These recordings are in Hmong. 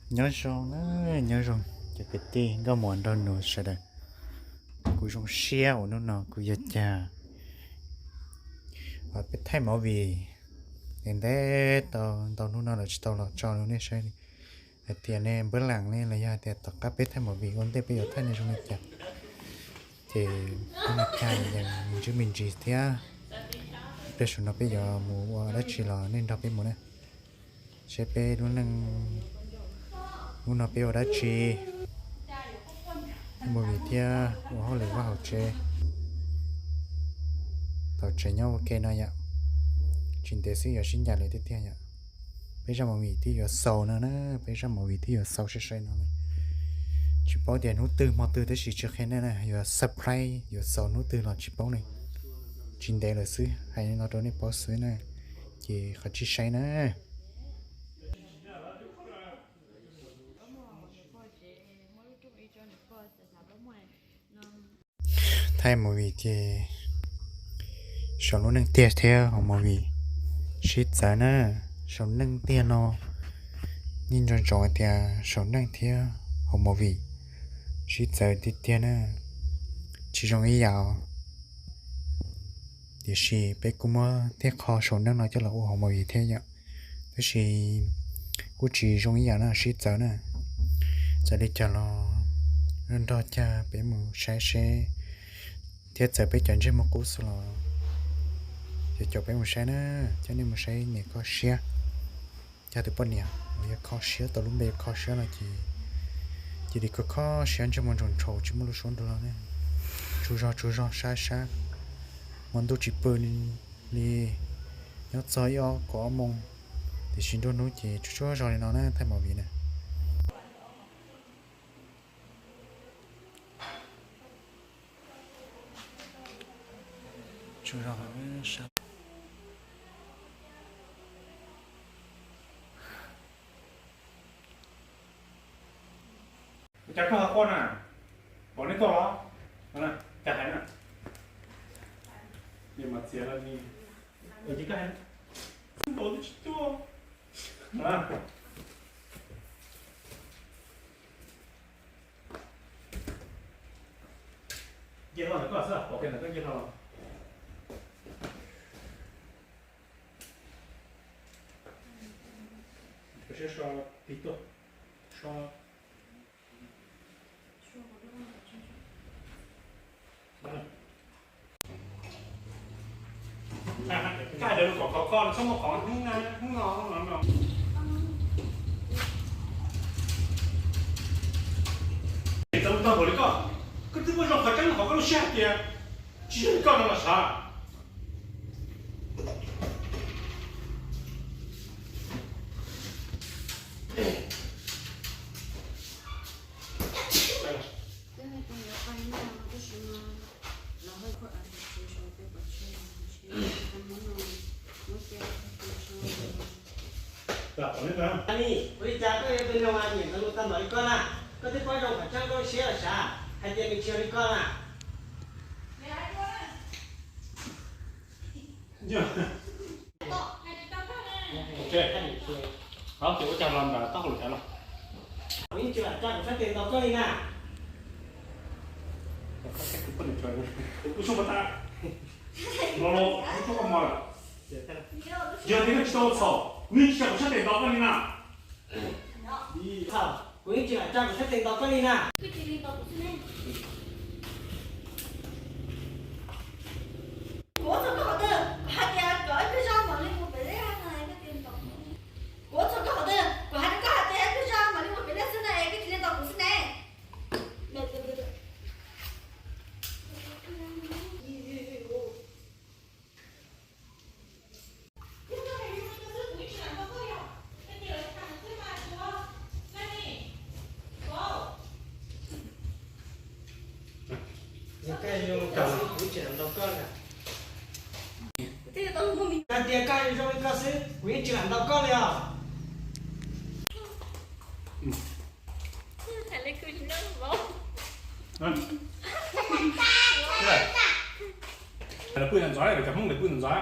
Nyob zoo na, nyob zoo cov kwv tij nkauj muam nraug nus sawv daws. Kuv zoo siab uas hnub no kuv yuav coj peb thaij movie. Ntev tau ntau hnub no lawm tsis tau los tso rau nej saib li, hais tias nej npawb lees ne los yog hais tias tom qab peb thaij movie ua ntej peb yuav thaij nej zoo li cas. Ces hnub no cas yeej me ntsis me ntsis thiab, peb saum no peb yuav mus ua dab tsi los nej nrog peb mus na. Seb peb lub neej hnub no peb ua dab tsi, movie thiab ua hauj lwm vaj hauv tsev, tau tsev nyob ua ke no yom. Tsis ntev xwb yuav sib ncaim lawm tiag tiag yom. Peb zaj movie thiaj yuav xaus no na, peb zaj movie thiaj yuav xaus sai sai no na. Tsis paub tias hnub twg hmo twg tab sis tsis qhia nej na, yuav surprise yuav xaus hnub twg los tsis paub ne. Tsis ntev lawm xwb, hais li no rau nej paub xwb na. Ces qhov tsis sai na. Thaij movie ces saum lub neej tiag thiab hauv movie sib txawv na. Saum neej tiag no yeej nco ntsoov tias saum neej thiab hauv movie sib txawv tiag tiag na. Tsis zoo ib yam. Tiam sis peb kuj muab tej qho saum neej no coj los ua hauv movie thiab yom. Tab sis kuj tsis zoo ib yam na, sib txawv na. Txawm li cas los nrog coj peb mus saib seb, thiab txawm peb cov ntsej muag qub xwb los ces coj peb mus saib na, coj nej mus saib niam kho siab. Coj tus poj niam uas yog kho siab tau lub npe kho siab no ces cia li kho kho siab ntsej muag ntsoov ntshau tsis muaj lub suab nrog los ne. Tsaug zog tsaug zog sab sab, hmo ntuj tsis pw li, nyob txog ib ob kaum ob moos, tiam sis nruab hnub ces tsaug tsaug zog li no na thaij movie na. Cas koj ho quaj na? Pom nej tuaj los? Cas hais na? Mas txiav los ni, tsis tuaj. Nce hlo ntawm koj xwb, pom kiag ntawm koj nce hlo los. Koj siab so tig tuaj, so. Kaj ntawd kom qhov koj txhob muaj qhov hnub na, hnub no no. Txawm tau npaum li koj, koj twb muaj zog qhov tseeb qhov koj lub siab hais tias tsis yog li koj no los sav. Ni, ua li cas koj yuav tus noog nyiam ntxoov lus tag npaum li koj na? Koj twb paub zoo qhov tseeb koj lub siab los sav hais tias nws tsis yog li koj na. Ces ua cas los ntawm taub hau lawm los? Kuv yeej tsis lam tsa kuv sab tes ntaus koj li na. Kuv tso, kuv tso koj mos lawm. Yog tias koj tsis tau ua txhaum, kuv yeej tsis tsa kuv sab tes ntaus koj li na. Kuv yeej tsis lam tsa kuv sab tes ntaus koj li na. Kuv ua txhaum koj qhov twg? Kuv hais tias kom ib pliag zog mam li mus pem dej no es koj cia li ntaus. Kuv ua txhaum koj qhov twg? Kuv hais rau koj hais tias ib pliag zog mam li mus pem dej xwb no es koj cia li ntaus kuv xwb ne. Yog koj yuav mus kawm, kuv tsis lam ntaus koj na. Hais tias koj yuav zoo li koj xwb, kuv yeej tsis lam ntaus koj li os. Lawv pw ntxov ntxov, cov Hmoob lawv pw ntxov ntxov.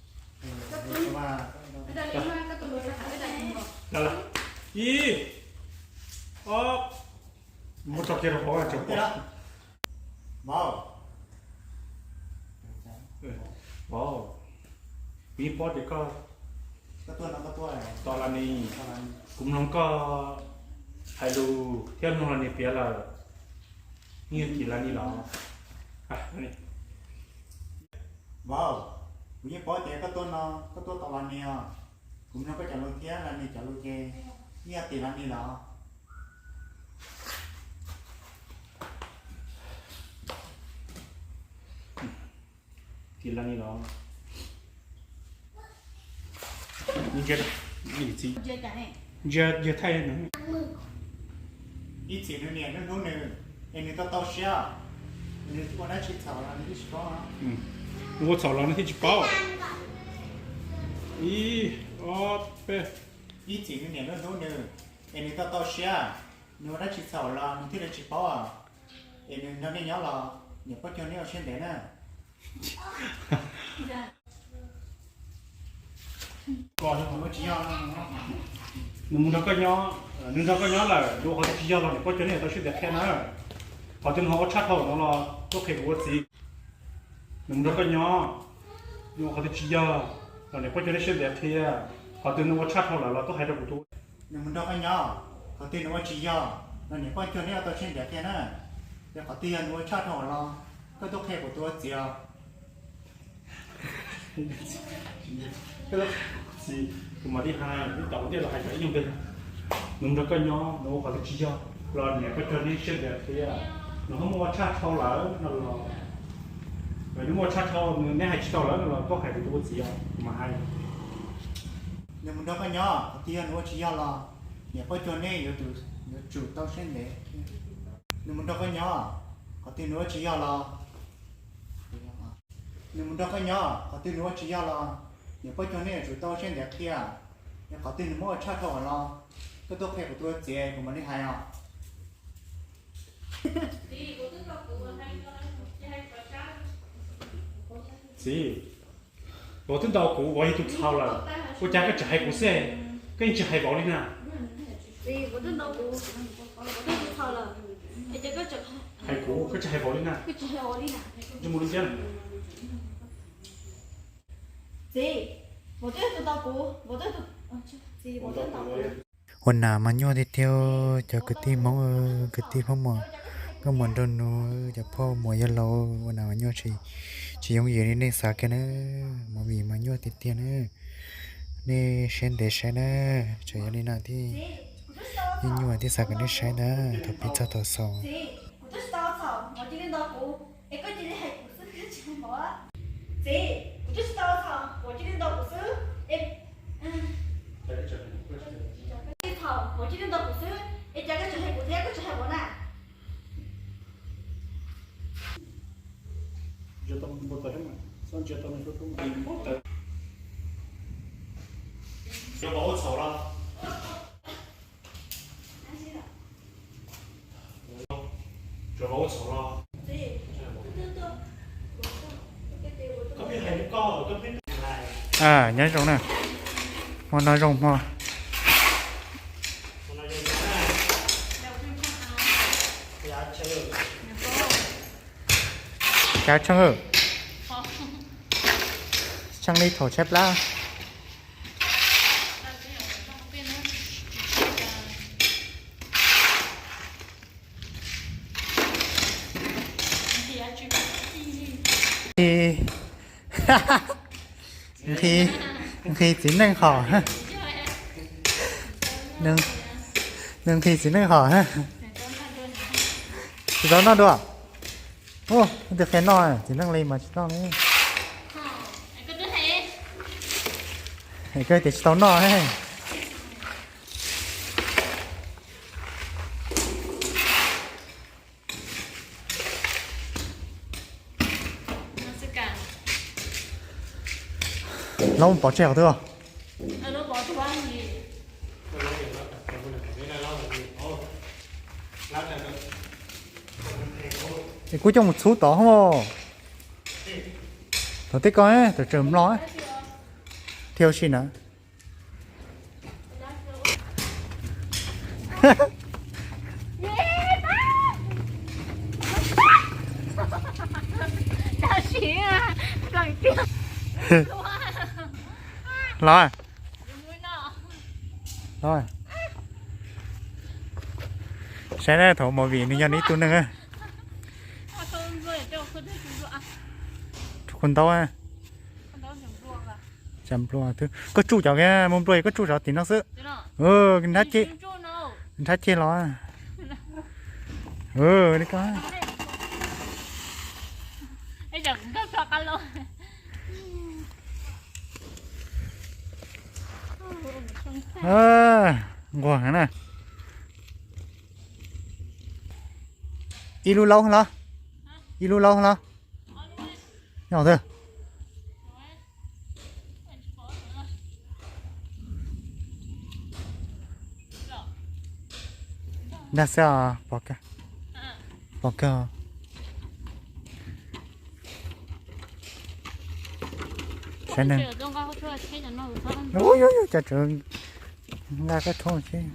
Ib, ob, muab tso kiag rau hauv tso. Vauv, kuv yeej paub tias koj tos Laj Nis. Kuv mloog koj hais lus thiab mloog Laj Nis piav lawm. Yeej yog tim Laj Nis los? Vauv, kuv yeej paub tias koj tuaj no, koj tuaj tos Laj Nis os. Kuv mloog koj cov lus thiab Laj Nis cov lus ces yeej yog tim Laj Nis los? Tim Laj Nis los? Ntsia, ntsia yawg thaij. Ib txhis nws niam nws hlub nws, es nws tau tau siab, nws ua dab tsi txhaum los nws thiaj tsis paub. Nws ua txhaum los nws thiaj tsis paub. Ib, ob, peb. Ib txhis nws niam nws hlub nws, es nws tau tau siab, nws ua dab tsi txhaum los nws thiaj li tsis paub. Es nws nrog nej nyob los niam poj cuag nej ua siab ntev na. Nws mus nrog koj nyob, nws nrog koj nyob lawm, nws ua qhov twg tsis yog los niam poj cuag nej tau siab ntev qhia na. Qhov twg nws ho ua tshaj dhau lawm no los tuaj qhia kuv ua txiv. Nws mus nrog koj nyob, nws ua qhov twg tsis yog los niam poj cuag nej siab ntev qhia. Qhov twg nws ua tshaj dhau lawm los tuaj hais rau kuv tub. Nws mus nrog koj nyob, qhov twg nws ua tsis yog los niam poj cuag nej tau siab ntev qhia na. Ces qhov twg yog nws ua tshaj dhau los koj tuaj qhia kuv tus ua txiv os. Kuv mam li hais, ib tom kuv thiaj los hais cov ib nyuag npe. Nws nrog koj nyob, nws ua qhov twg tsis yog los niam poj cuag nej siab ntev qhia. Nws ho muaj ua tshaj dhau lawm no los, nws muaj ua tshaj dhau, nws neb hais tsis tau lawm no los koj hais kuv tus ua txiv os, kuv mam hais. Nws mus nrog koj nyob, qhov twg yog nws ua tsis yog los niam poj cuag nej yuav tsum tau siab ntev. Nws mus nrog koj nyob, qhov twg nws ua tsis yog los, nws mus nrog koj nyob, qhov twg nws ua tsis yog los niam poj cuag nej yuav tsum tau siab ntev qhia. Yog qhov twg nws muab ua tshaj dhau los koj tuaj qhia kuv tus ua txiv, kuv mam li hais os. Txiv, vauv twb ntaus kuv, vauv yog tus txhaum lawm, ua cas koj tseem hais kuv xwb? Koj yeej tsis hais vauv li na. Hais kuv, koj tsis hais vauv li na. Ntsej muag li ntxiab. Ua nas mas nyuaj tiag tiag, cov kwv tij Hmoob, kwv tij Hmoob Muas, nkauj muam nraug nus, cov phauj Muas yawg laus, ua nas mas nyuaj, tsis yooj yim li nej xav kiag na. Movie mas nyuaj tiag tiag na. Nej saib ntev saib na, tseem yog li no thiaj nyuaj nyuaj thiaj xav kom nej saib ntag thaum pib txog thaum xaus. A, nyob zoo na. Hmo no zoo hmo. Cav tsheej, tsheej li thaum tshaib plab. Nqhis, nqhis txiv neej hom. Nws nqhis txiv neej hom. Tsis tau noj dua. Ua, twb qhia noj, txiv neej li mas tsis noj li. Koj tias tsis tau noj. Los pov tseg qhov twg? Es kuv coj mus txhub tod hos. Thaum tej ko tawm tsawg mlo thiab ua si na. Los, los, saib na, thaum movie nws yog nws ib tug neeg. Rau khau ntaub. Koj tsuj cov mus nplua, koj tsuj cov tim no xwb. Nrhab ceg los. Nquag na. Ib lub laub los? Ib lub laub los? Nyob twg? Ntag xwb os, pom kawg. Pom kawg. Saib neeg. Ua, yog cov tseem nqa kab thoob seb.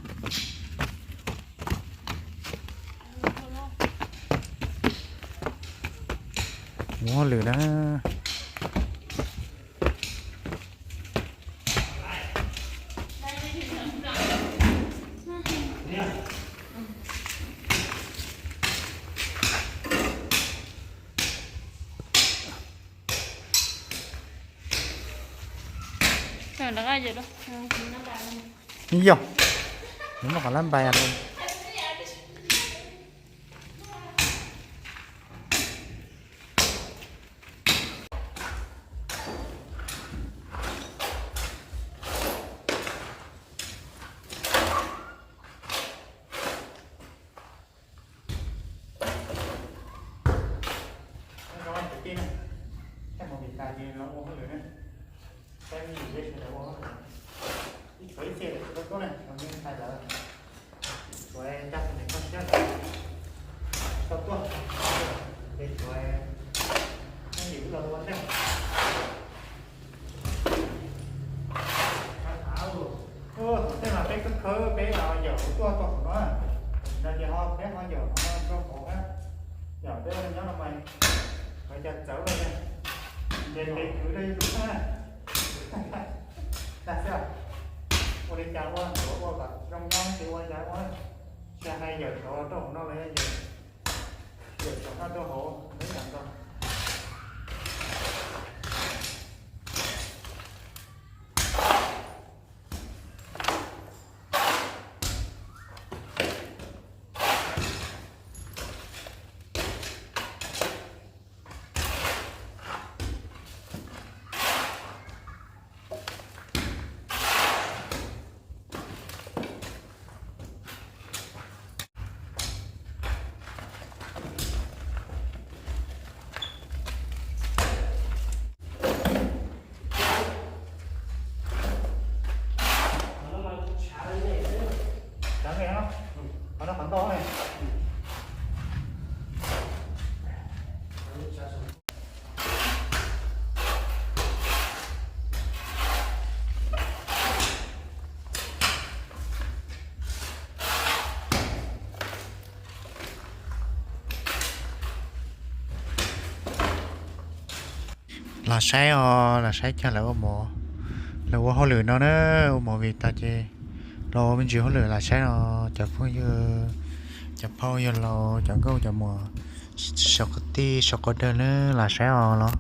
Ua hauj lwm na. Yog, nws muaj qhov lab npais. Ib tshuav ib txhia lawm tsis tau tuaj na, tsuas yog coj tus niam koj siab tsis tau tuaj, ces tsuas yog ib los ua ntej. Thaum tej mas peb khawb khawb peb los yawm hauv tuaj tau hauv no, no ces ho peb ho yawm hauv no rau hauv na, yawm peb nyob no mas, ho yawm txawv los ces, ces peb khwv rau YouTube na. Tag xwb, ua li cas ua, ua kom zoo nyob ces ua cas ua, tsis hais yawm saum rau hauv no los yawm, yawm saum no rau hauv, neb yam nkaus. Los saib os, los saib cov lawv ua mov, lawv ua hauj lwm no na, ua movie tas ces los ua me ntsis hauj lwm los saib os cov phooj ywg, cov phauj yawg laus, cov nkauj cov muam, saum qab tij saum qab dawg na, los saib os los.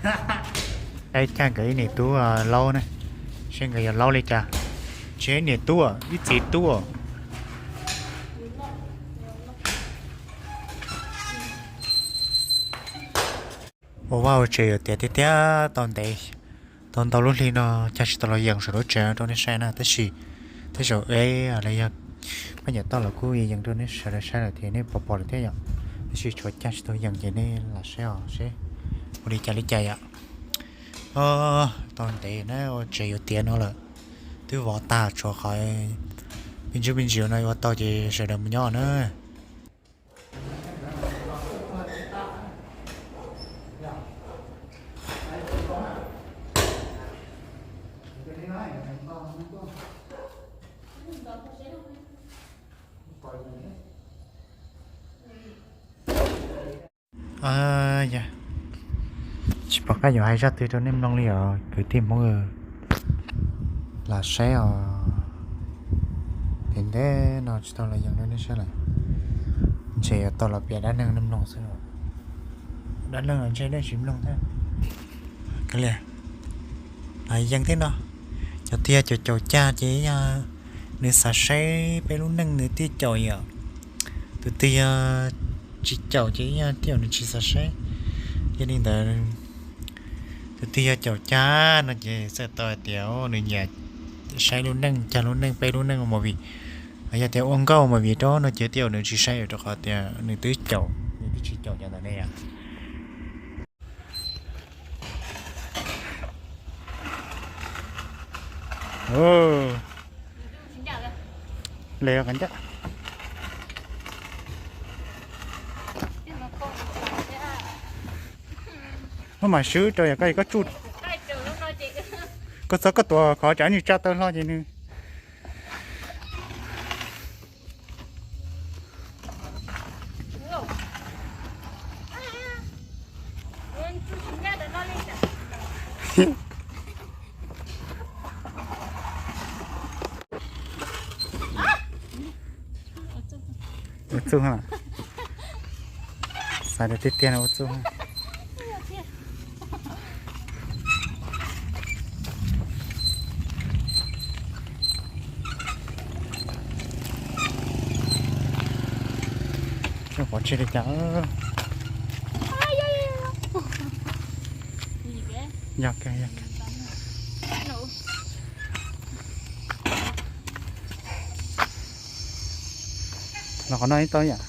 Ib cag nkawd ib niam tub laub ne, seb nkawd yog laub li cas. Tsis ib niam tub, ib txiv tub. Ua vaj ua tsev yuav tiav tiag tiag, tau ntev, tau ntau lub hli no cag tsis tau los yees saum lub tsev rau nej saib na, tab sis tej zaum eb los yog paj nyam toj los kuj yees rau nej sawv daws saib lawm thiab, nej pom pom lawm thiab yom. Tab sis tshuav cag tsis tau yees ces nej lam saib os seb ua li cas li cas yom. Tau ntev na ua tsev yuav tiav no lawm, twb vov tag tshuav qhov me ntsis me ntsis no ua tau ces sawv daws mus nyob na. Tsis pom qab yuav hais zaj twg rau nej mloog li os kwv tij Hmoob. Lam saib os, ntev ntev no tsis tau los yees rau nej saib lawm. Ntshe yuav tau los piav dab neeg nej mloog xwb. Dab neeg los ntshe nej tsis mloog thiab. Kav liam, yees thiab no. Cov twg yog caum caum cag ces yog nws xav saib peb lub neej nws thiaj caum yom. Tus twg yog tsis caum ces yog tej zaum nws tsis xav saib. Yog li ntawd, tus twg yog caum cag no ces txhais tau hais tias nws nyiam saib lub neej, cag lub neej, peb lub neej ua movie. Yog tias ua nkauj ua movie rau no ces tej zaum nws tsis saib rau qhov tias nws twb caum, nws twb tsis caum cov ntawd ne yom. Le qab ncaj. Muab mam swb rau yog koj, koj tsuj, koj txhob koj tuav qhov tsam nws tsa taw hlo ces nws Ua txuj, xav tias tiag tiag no ua txuj. Tsis pom tsi li cas. Yog kawg, yog kawg. Los qhov no ib tau yam.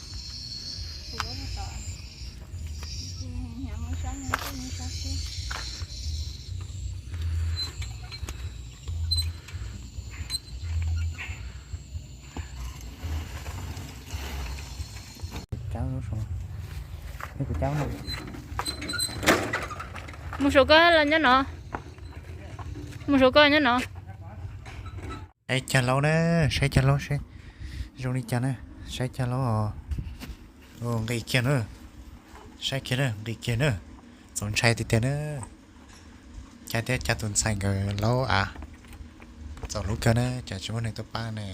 Mus saum koj los nyob no. Mus saum koj nyob no. Saib cag laub na, saib cag laub seb zoo li cas na, saib cag laub os. Nqis kiag na, saib kiag na, nqis kiag na, txaus ntshai tiag tiag na. Cag thiab cag tus ntxhais nkawd laub av, txaus hlub kawg na, cas tsis muaj neeg tuaj pab ne.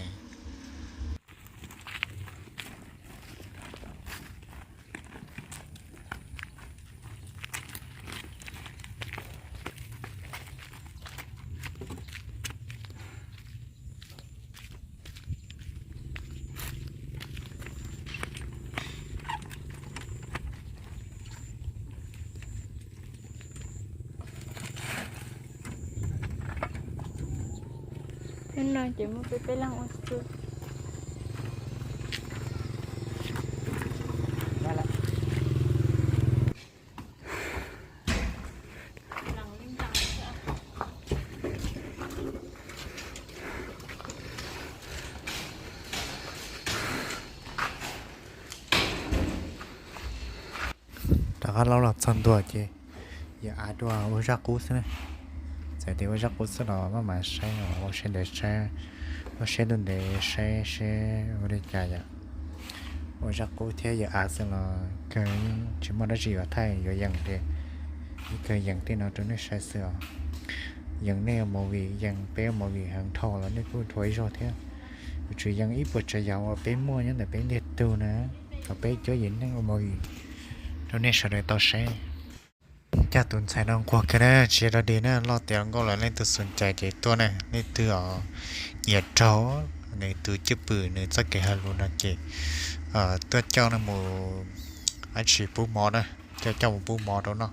Hnub no ces muaj peb peb leeg ua txuj. Rov qab laub los txog ntua ces yawm av dua ua zaj qub xwb na. Txawm tias ua zaj qub xwb los maj mam saib, ua siab ntev saib, ua siab ntuj ntev saib seb ua li cas yom. Ua zaj qub thiab yawm av xwb los kawg tsis muaj dab tsi yuav thaij yuav yees li. Ib kawg yees tej no rau nej saib xwb os. Yees nej movie, yees peb movie heev dhau los nej kuj dhuav ib zaug thiab. Yuav tsum yees ib puas tsav yam uas peb muaj nyob ntawm peb ntiag tug na, kom peb cuab yim neej ua movie rau nej sawv daws tau saib. Coj tus ntxhais no nquag kiag na, tsis yog dog dig na, loj tiav nkauj lawm, leej twg xum cais ces tuaj na, leej twg os nyiam raug nws tus cwj pwm nws txoj kev hais lus no ces tuaj coj no mus, dab tsi, pub mov na, coj coj mus pub mov rau noj,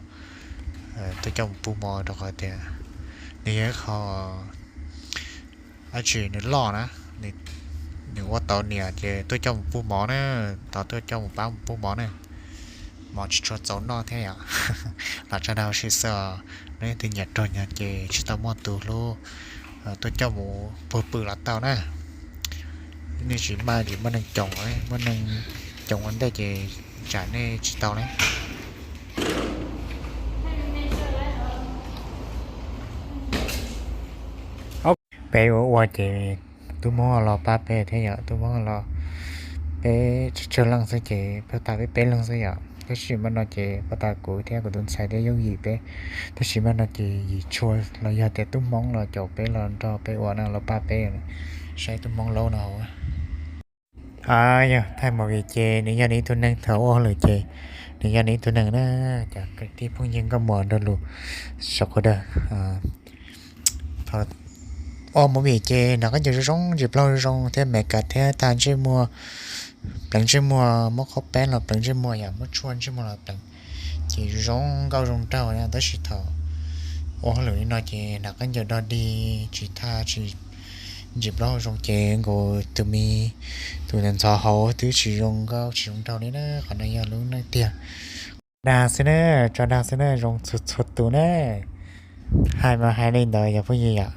tuaj coj mus pub mov rau qhov tias nws yog ib qho dab tsi nws loj na, nws ua tau niam ces tuaj coj mus pub mov na, tau tuaj coj mus pab mus pub mov na, mov tsis tshua txaus noj thiab yom. Los tso dag ua si xwb os, leej twg nyiam raug nyob ces tsis tau muaj tus hlub, tuaj coj mus puag pw los tau na. Nej tsis maj ces muaj neeg coom, muaj neeg coom ua ntej ces tsam nej tsis tau na. Peb ua ua ces tub Hmoob los pab peb thiab yom, tub Hmoob los peb tsawg tsawg leej xwb ces pab tas peb peb leeg xwb yom. Tab sis mas no ces pab tas kuv thiab kuv tus ntxhais thiab yooj yim peb, tab sis mas no ces yim tshua los yog tias tub Hmoob los caum peb los nrog peb ua no los pab peb, saib tub Hmoob laub no hauv. Yog thaij movie ces nws yog nws ib tug neeg, thaum ua hauj lwm ces nws yog nws ib tug neeg na, cov kwv tij phooj ywg nkauj muam nrog lus saum qhov dawb. Thaum ua movie ces nrog khaub ncaws zoo zoo, ntsis plaub zoo zoo thiab makeup thiab tag ntsej muag, pleev ntsej muag, muab qhov peb los pleev ntsej muag, yam muab tshuaj ntsej muag los pleev, ces zoo zoo nkauj zoo nraug na. Tab sis thaum ua hauj lwm li no ces nrog khaub ncaws dog dig, tsis tag tsis ntsis plaub zoo ces nkaus tus me, tus ntxhov hauv twb tsis zoo nkauj tsis zoo nraug li na. Qhov no yog lub neej tiag. Tso dag xwb na, tso dag xwb na, zoo txhua txhua tus na. Hais mas hais li ntawd yog phooj ywg yom.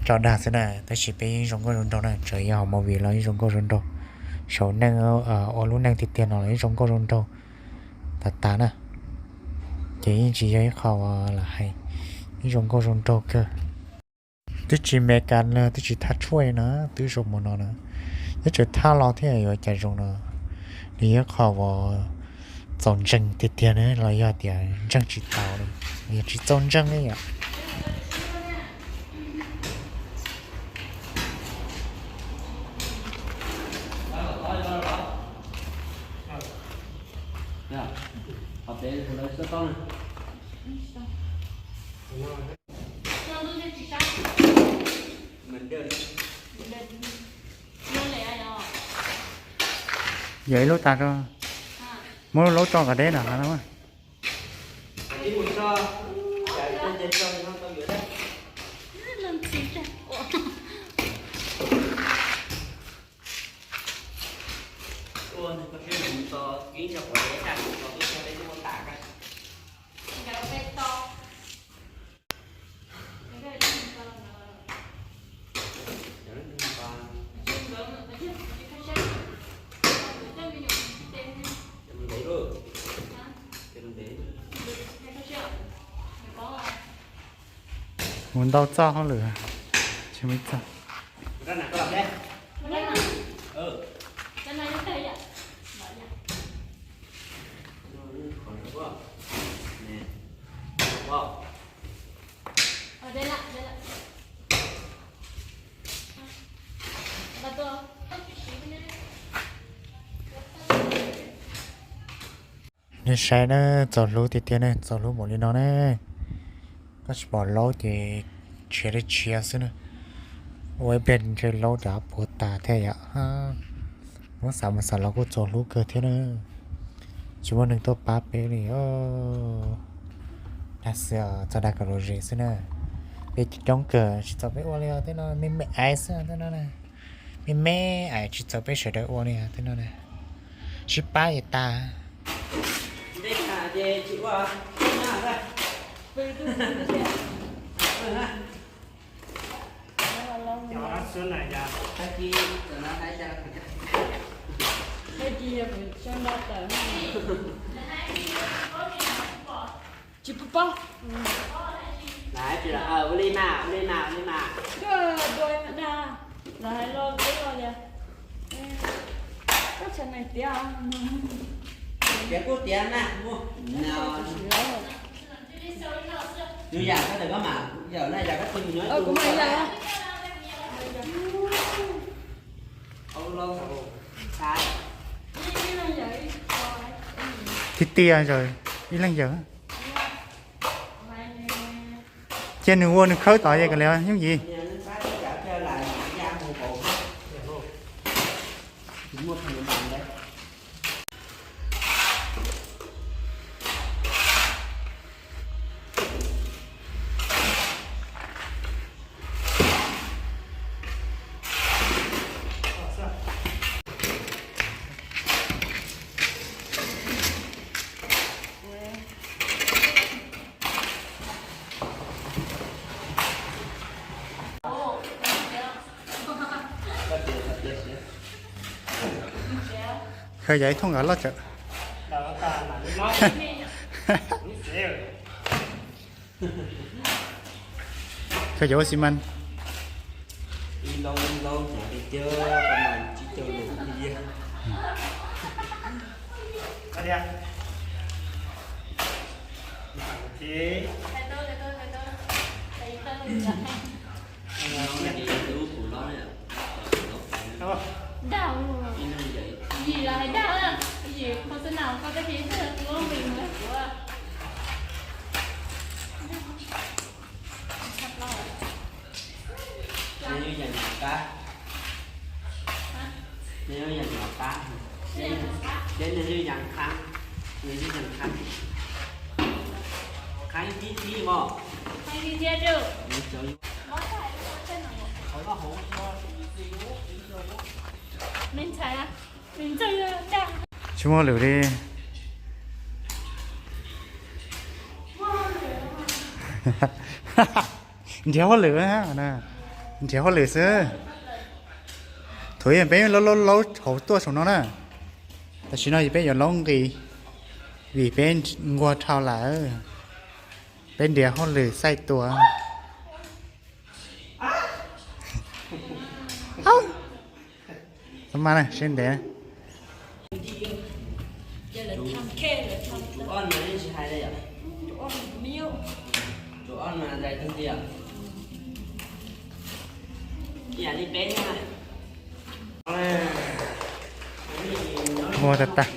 Tso dag xwb na, tab sis peb yeej zoo nkauj zoo nraug na, tseem yog hauv movie los yeej zoo nkauj zoo nraug, saum neej, ua lub neej tiag tiag no los yeej zoo nkauj zoo nraug tas tas na. Ces yeej tsis yog ib qho lam hais, yeej zoo nkauj zoo nraug kawg. Twb tsis makeup los twb tsis thaj tshuaj li no, twb zoo mus no na, yeej tseem thaj los thiab yuav cas zoo no. Nws yog qho uas txaus ntseeg tiag tiag na, los yog tias ntseeg tsis tau li, yog tsis txaus ntseeg li yom. Yog ib lub tas rau, muab lub laub tso kom deb na. Mus ntau txoj hauj lwm, tsis muaj ib txoj. Nej saib na, txaus hlub tiag tiag ne, txaus hlub npaum li no ne. Koj tsis pom laub ces tshiav li tshiav xwb na. Ua ib pliag ntshe laub rov puas tas thiab yom. Muab xav mus xav los kuj txaus hlub kawg thiab na. Tsis muaj neeg tuaj pab peb li os. Dag xwb os, txog dag kom lom zem xwb na. Peb coob kawg tsis txaus peb ua li os, tej no me me aiv xwb tej no na. Me me aiv tsis txaus peb sawv daws ua li os tej no na. Sib pab es tas. Tsis pub pob. Ua li mas, ua li mas, ua li mas. Koj dua dag, lawv hais lo peb lo yog. Koj tseem neeg tiav. Tiav kuj tiav mas, mus. Yus yam koj tawm koj mam yawm na, yam koj tsis mus nyob. Kuv mam yawm. Tiag tiag, ib leeg yawm. Ces nws ua nws khawb tod ces kav liam yooj yim. Khaws yog ib thooj nkaus loj tsawv. Khaws yog ua xi mas. Ib lab ib lab hnyav tiag tiag, pab mas tsib caug lus ib yam. Dag, yim los hais dag, yim khos xav nam koj tab sis twb lub nqis mus kuv. Nws yog nyuam qab. Nws yog nyuam qab. Deb nws yog yas qhab, nws yog yas qhab. Qhab ib tib mog. Tsis muaj lwm li. Nrhiav hauj lwm, nrhiav hauj lwm xwb. Thaum ub peb laub laub laub hauv tuaj saum no na. Tam sim no ces peb yuav laub nqis vim peb nquag dhau lawm. Peb nrhiav hauj lwm xaij tua. Txhob maj na, siab ntev. Ua tag tag.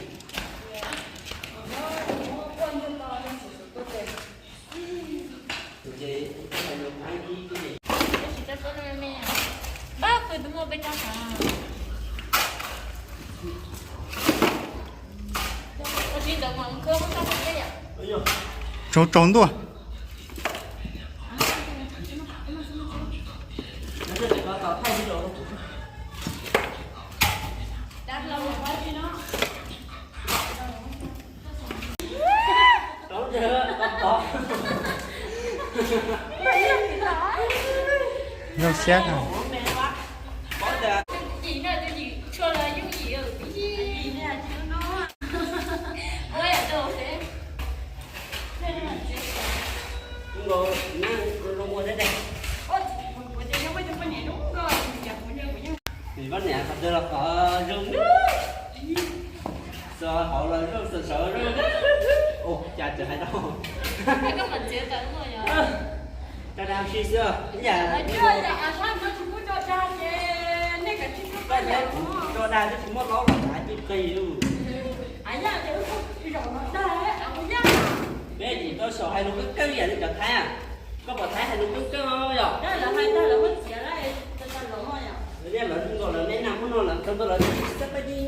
Tsaus tsaus ntuj. Zoo siab. Nws pab niam qhov twg los qhov zoo, xo hauv los zoo, xo saud zoo. Ua cas tseem hais tau. Tso dag si xwb ib yam. Tso dag twb tsis muaj laub los hais tsis qis li. Peb tsis tau xyaum hais lus keej keej ib yam li cov Thaib. Koj pom Thaib hais lus keej keej yom? Lawv nkaus lawv neb nag muab no lawv tau lawv xab pab yij.